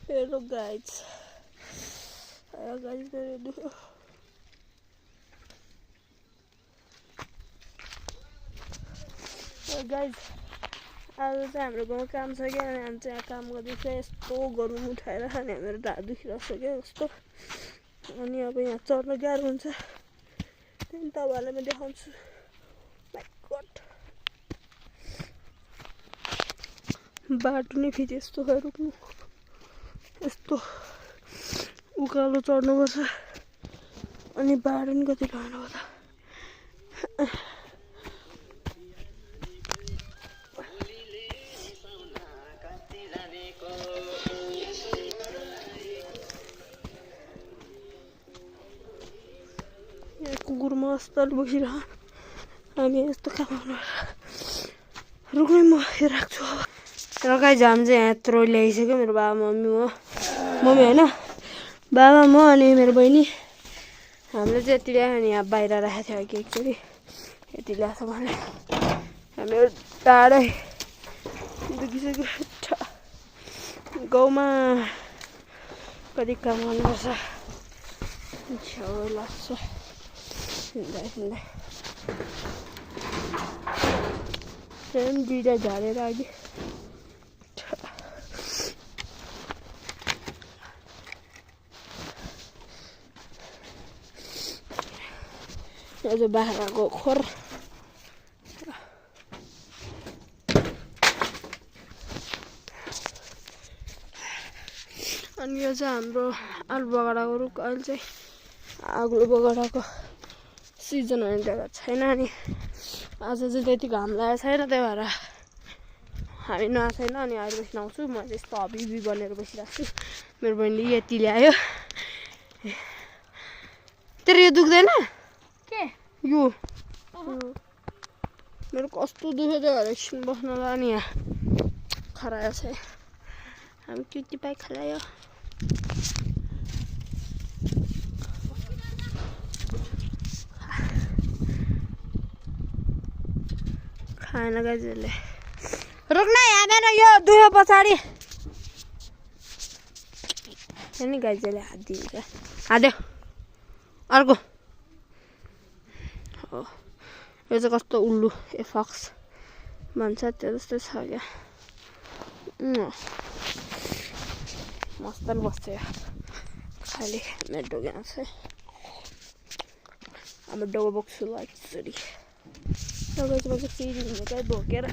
hello guys मेरो guys आज चाहिँ हाम्रो गाउँ काम छ क्या अनि हामी चाहिँ यहाँ काम गर्दैछ यस्तो गरम उठाएर अनि मेरो ढाड दुखिरहेको छ क्या यस्तो अनि अब यहाँ चढ्न गाह्रो हुन्छ त्यही तपाईँहरूलाई म देखाउँछु माइ गॉड बाटो नै फेरि यस्तो छ रुक्नु यस्तो उकालो चढ्नुपर्छ अनि बाटो नि कति लानु होला कुकुर मस्त बसिरह हामी यस्तो काम रुक्नु म राख्छु र गाइस हामी चाहिँ यहाँ यत्रो ल्याइसक्यो मेरो बाबा मम्मी मम्मी होइन बाबा म अनि मेरो बहिनी हामीले चाहिँ यति ल्यायो अनि यहाँ बाहिर राखेको थियो कि एकचोटि यति ल्याएको भने हामीहरू टाढै दुखिसक्यो गाउँमा कति काम गर्नुपर्छ छेउ लाग्छ हिँड्दा हिँड्दै दुईटा झारेर अघि यो चाहिँ बाख्राको खोर अनि यो चाहिँ हाम्रो आलु बगडाको रुख अहिले चाहिँ आलु बगडाको सिजन हुने छैन अनि आज चाहिँ त्यति घाम लागेको छैन त्यही भएर हामी नुहाएको छैन अनि अहिले बसी नुहाउँछु म यस्तो हबी बनेर बसिरहेको छु मेरो बहिनीले यति ल्यायो तेरो यो दुख्दैन के यो मेरो कस्तो दुख्यो त्यही भएर एकछिन बस्नलाई नि यहाँ खरायो छ हामी क्युटी पाइ खलायो खाएन गाइजहरूले रोक्न यहाँ मेरो यो दुख्यो पछाडि नि गाइजहरूले हात दिन्छ हाल्यो अर्को हो यो चाहिँ कस्तो उल्लु एफक्स भन्छ त्यो जस्तो छ क्या मस्त बस्छ खालि मेरो डोगी आउँछ अब डोगो बोक्छु ल एकचोटि तपाईँ चाहिँ फेरि भोकेर